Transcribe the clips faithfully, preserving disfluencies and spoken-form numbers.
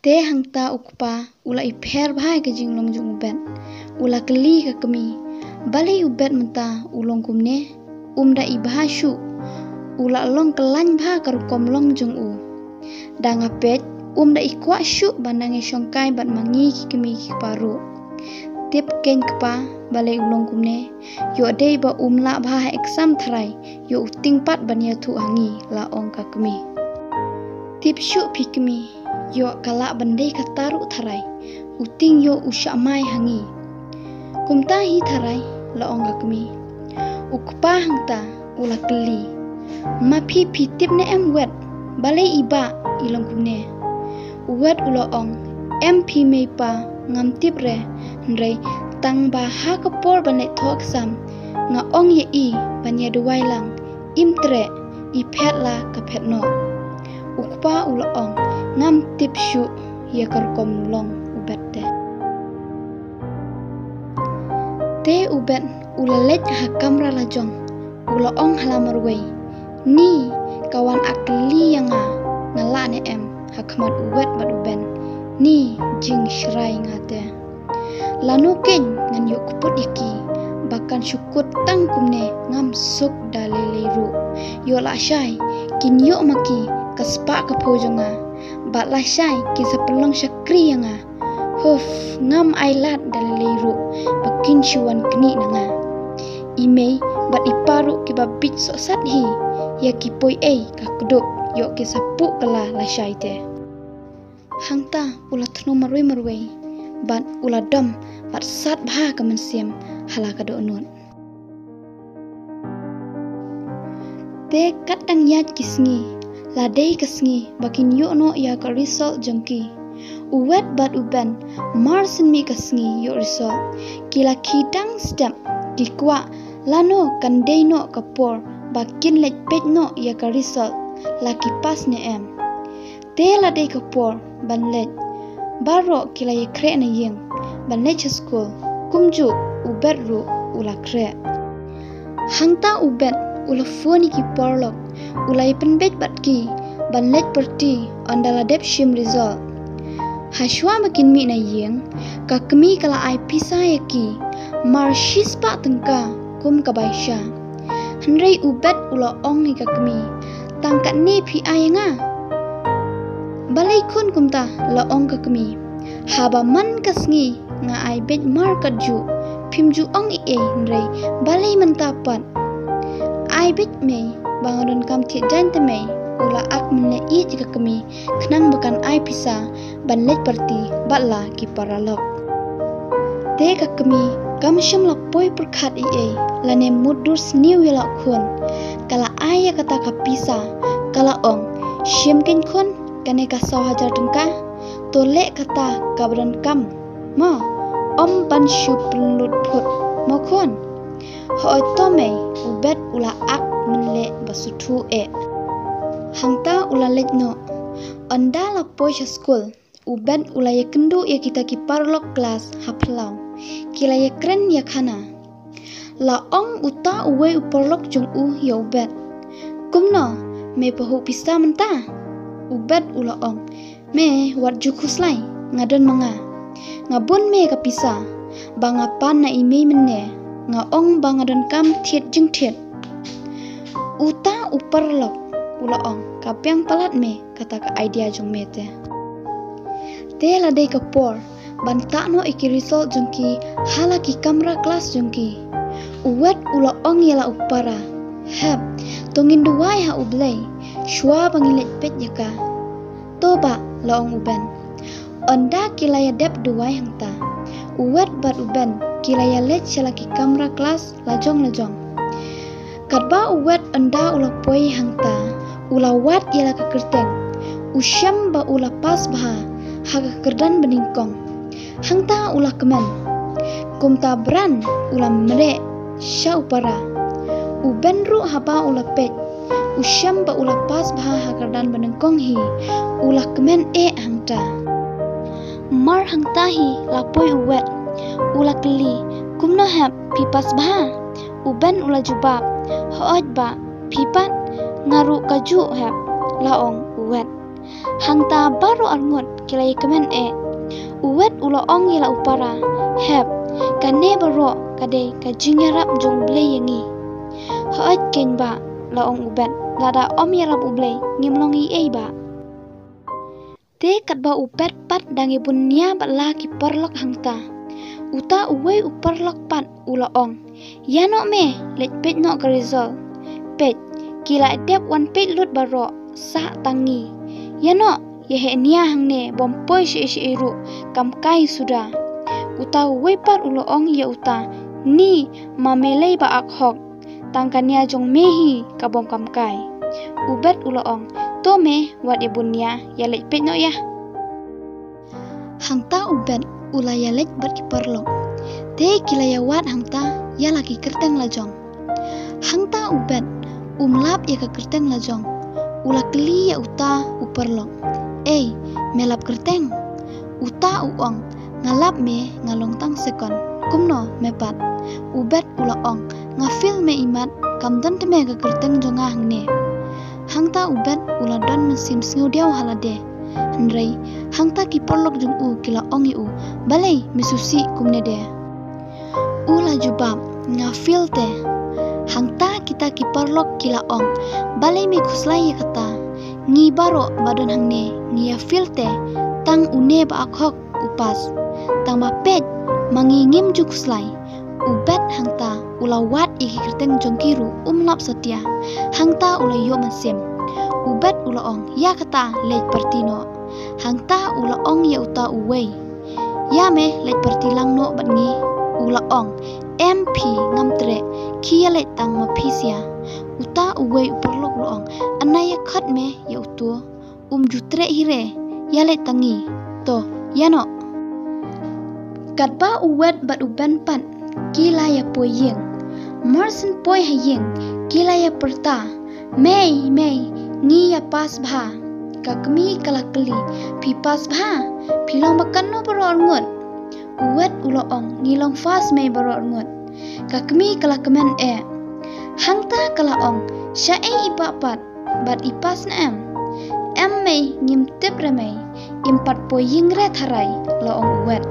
Te hangta u kpa u la ipher bha ïa ka jinglong jong u Bet. U la kylli ka kmie, balei u Bet mynta u long kumne? Um da i bha shuh. U la long kyllaiñ bha ka rukom long jong u. Da nga peit, um da i kwah shuh ban nang ïashongkai bad ma ngi ki kmie ki kpa ruh. Tip keiñ kpa, balei u long kumne? Ïoh dei ba um lah bha ha exam tharai, ïoh u tieng pat ban ïathuh ha ngi, la ong ka kmie. Tip shuh phi kmie, ïoh ka lah ban dei kata ruh tharai, u tieng ïoh u shah mai ha ngi. Kumta hi tharai, la ong ka kmie. U kpa hangta u la kylli, ma phi phi tip ne em Wet, balei i bah i long kumne? U Wet u la ong, em phi mei pa, ngam tip re, hynrei tang ba ha ka por ban leit thoh exam, nga ong ïa i ban ïa duwai lang, im treh, i phet la ka phet noh. U kpa u la ong, ngam tip shuh ïa ka rukom long u Bet te. Te u Bet u la leit ha kamra la jong, u la ong ha la marwei, ni ka wan akli ïa nga, nga lah ne em ha khmat u Wet bad u Ben, ni jingshrai nga te. Lano keiñ ngan ïoh kput ïa ki, ba kan shu kut tang kumne ngam suk da lei lei ruh. Ïoh lashai kin ïoh ma ki ka spah ka phew jong nga, bad lashai kin sa pynlong shakri ïa nga. Huf, ngam ai lad da lei lei ruh ba kin shu wan knieh na nga. I mei bad i pa ruh kiba bit sohsat hi ïa ki poi ei ka kdup, ïoh ki sa puh kylla lashai te. Hangta u la thnu marwei marwei bad u la dom bad sat bha ka mynsiem ha la ka dohnud. Te kat dang ïaid ki sngi, la dei ka sngi ba kin ïoh noh ïa ka result jong ki. U Wet bad u Ben, mar syn mih ka sngi ïoh result, ki la khie dang step, ki kwah lano kan dei noh ka por ba kin leit peit noh ïa ka result, la ki pass ne em. Te la dei ka por ban leit, baroh ki la ïakhreh na ïing ban leit sha skul, kumjuh u Bet ruh u la khreh. Hangta u Bet u la phone ïa ki paralok, u la ïapynbeit bad ki ban leit party ynda la dep shim result. Hashwa ba kin mih na ïing, ka kmie ka la ai pisa ïa ki mar shispah tyngka kum ka bai sha. Hynrei u Bet u la ong ïa ka kmie, tang katne phi ai ïa nga? Balei khun kumta, la ong ka kmie. Haba man ka sngi nga ai beit mar katjuh, phim ju ong ei ei, hynrei balei mynta pat? Ai beit mei, ba nga donkam thied jaiñ te mei, u la ak mynleh ïa ka kmie, khnang ba kan ai pisa ban leit party bad la ki paralok. Te ka kmie kam shym la poi pyrkhat ei ei lane mutdur sniew ïa la u khun. Ka la ai ïa kata ka pisa, ka la ong, shim keiñ khun, kane ka saw hajar tyngka, to leh kata kaba donkam mo, ym ban shu pynlut phut mo khun. Hooid to mei, u Bet u la ak mynleh ba suthu eh. Hangta u la leit noh. Ynda la poi sha skul, u Bet u la ïakynduh ïa kita ki paralok klas ha phyllaw. Ki la ïakren ïakhana. La ong uta uwei u paralok jong u ïa u Bet, kumno, me pahuh pisa mynta? U Bet u la ong, me wat ju khuslai, nga don ma nga. Nga bun me ka pisa ba nga pan na i mei mynne, nga ong ba nga donkam thied jingthied. Uta u paralok u la ong, ka biang palat me kata ka idea jong me te. Te la dei ka por ban tah noh ïa ki result jong ki ha la ki kamra klas jong ki. U Wet u la ong ïa la u para, hep, to ngin duwai ha U Blei shwa ba ngin leit peit ïa ka. To bah, la ong u Ben. Ynda ki la ïa dep duwai hangta, u Wet bad u Ben ki la ïa leit sha la ki kamra klas lajong lajong. Katba u Wet ynda u la poi hangta, u la wad ïa la ka kyrteng, u shem ba u la pass bha ha ka kyrdan banyngkong. Hangta u la kmen. Kumta bran u la mreh sha u para. U Ben ruh haba u la peit, u shem ba u la pass bha ha kyrdan banyngkong hi, u la kmen eh hangta. Mar hangta hi la poi u Wet, u la kylli, kumno hep phi pass bha? U Ben u la jubab, hooid bah, phi pat? Nga ruh kajuh hep, la ong u Wet. Hangta baroh arngut ki la ïakmen eh. U Wet u la ong ïa la u para, hep, kane baroh ka dei ka jingïarap jong U Blei ïa ngi. Hooid keiñ bah, la ong U Bet, lada ym ïarap U Blei ngim long ei ei bah. Te katba U Bet pat dang ïa bun nia bad la ki paralok hangta, uta uwei u paralok pat u la ong, ïa noh me, leit peit noh ka result. Peit, ki la dep wan peit lut baroh, sah tang ngi. Ïa noh, ïa heh nia hangne, bym poi shaei shaei ruh, kam kai suda. Uta uwei pat u la ong ïa uta, ni, ma me lei ba ak hok. Tang ka nia jong me hi ka bym kam kai. U Bet u la ong, to me, wat ïa bun nia, ïa leit peit noh ïa. Hangta U Bet u la ïa leit bad ki paralok. Te ki la ïa wad hangta ïa la ki kyrteng la jong. Hangta U Bet um lap ïa ka kyrteng la jong. U la kylli ïa uta u paralok, ei, me lap kyrteng? Uta u ong, nga lap me, nga long tang second. Kumno me pat? U Bet u la ong, nga fail me imat, kam don te me ka kyrteng jong nga hangne. Hangta U Bet u la don mynsiem sngewdiaw ha lade. Hynrei hangta ki paralok jong u ki la ong ïa u, balei me sngewsih kumne de? U la jubab, nga fail te. Hangta kita ki paralok ki la ong, balei me khuslai ïa kata? Ngi baroh ba don hangne ngi ïa fail te, tang une ba ak hok u pass. Tang ba peit, ma ngi ngim ju khuslai. U Bet hangta u la wad ïa ki kyrteng jong ki ruh um lap satia. Hangta u la ïoh mynsiem. U Bet u la ong, ïa kata leit party noh. Hangta u la ong ïa uta uwei, ïa me leit party lang noh bad ngi. U la ong, em phi, ngam treh, khie ïa leit tang ma phi sia. Uta uwei u paralok u la ong, ana ïa khot me ïa uto, um ju treh hi re, ïa leit tang ngi. To, ïa noh. Katba U Wet bad U Ben pat ki la ïa poi ïing. Mar syn poi ha ïing ki la ïa pyrta, mei, mei, ngi ïa pass bha. Ka kmie ka la kylli, phi pass bha? Phi long ba katno baroh arngut? U Wet u la ong, ngi long first mei baroh arngut. Ka kmie ka la kmen eh. Hangta ka la ong, shaei i bah pat, bad i pass ne em? Em mei, ngim tip re mei. Im pat poi ïing re tharai, la ong U Wet.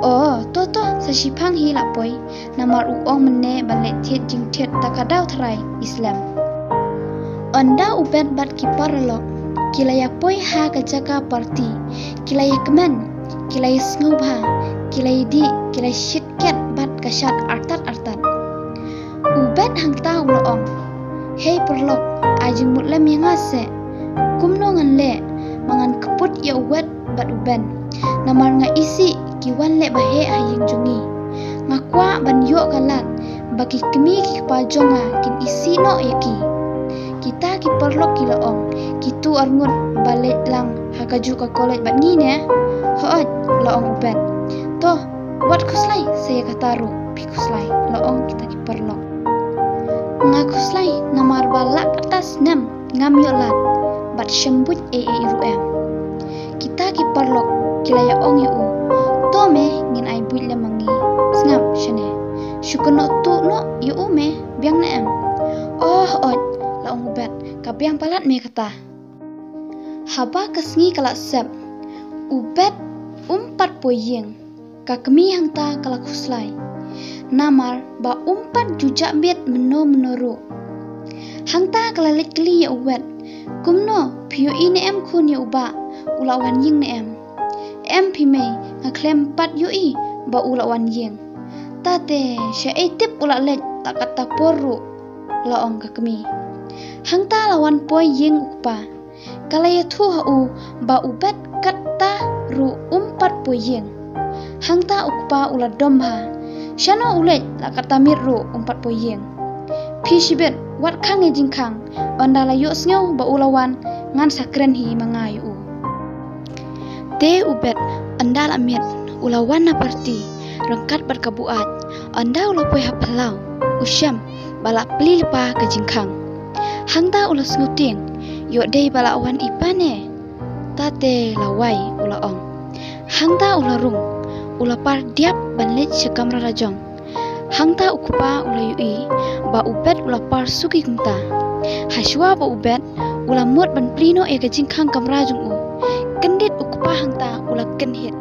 O, to to, sa shiphang hi la poi. Namar u ong mynne ban leit thied jingthied ta ka daw tharai i slem. Ynda U Bet bad ki paralok ki la ïa poi ha ka jaka party, ki la ïa kmen, ki la ïa sngewbha, ki la ïa dih, ki la ïa shit ket bad ka shad artat artat. U Bet hangta u la ong, hei paralok, ai jingmut lem ïa nga seh. Kumno ngan leh ba ngan kput ïa U Wet bad U Ben? Namar nga isih ki wan leh ba heh ha ïing jong ngi. Nga kwah ban ïoh ka lad ba ki kmie ki kpa jong nga kin isih noh ïa ki. Kita ki paralok ki la ong, kito arngut ba leit lang ha kajuh ka college bad ngi ne? Hooid, la ong U Bet. To, wat khuslai, sa ïa kata ruh phi khuslai, la ong kita ki paralok. Nga khuslai namar ba la katta snem ngam ïoh lad bad shem buit ei ei ruh em. Kita ki paralok ki la ïa ong ïa u, to me, ngin ai buit lem ma ngi. Sngap shane. Shu kynnoh tuh noh ïa u me, biang ne em? Oh, hooid, la ong U Bet, ka biang palat me kata. Haba ka sngi ka la sep, U Bet um pat poi ïing. Ka kmie hangta ka la khuslai. Namar ba um pat ju jah miet mynno mynno ruh. Hangta ka la leit kylli ïa U Wet, kumno, phi ïohi ne em khun ïa u bah, u la wan ïing ne em? Em phi mei, nga khlem pat ïohi ba u la wan ïing. Tate, shaei tip u la leit ta katta por ruh, la ong ka kmie. Hangta la wan poi ïing u kpa. Ka la ïathuh ha u ba U Bet katta ruh um pat poi ïing. Hangta u kpa u la dom bha. Shano u leit la katta miet ruh um pat poi ïing? Phi shibit, wat khang ïa jingkhang, ynda la ïohsngew ba u la wan, ngan sa kren hi ma nga ïa u. Te U Bet, ynda la miet, u la wan na party ryngkat bad ka buaid. Ynda u la poi ha phyllaw, u shem ba la plie lypa ka jingkhang. Hangta u la sngewtieng, ïoh dei ba la wan i pa ne? Tate lawei, u la ong. Hangta u la rung, u la par diap ban leit sha kamra la jong. Hangta u kpa u la ïohi ba U Bet u la par suki kumta. Hashwa ba U Bet U la mut ban plie noh ïa ka jingkhang kamra jong u. Kyndit u kpa hangta u la kynhit.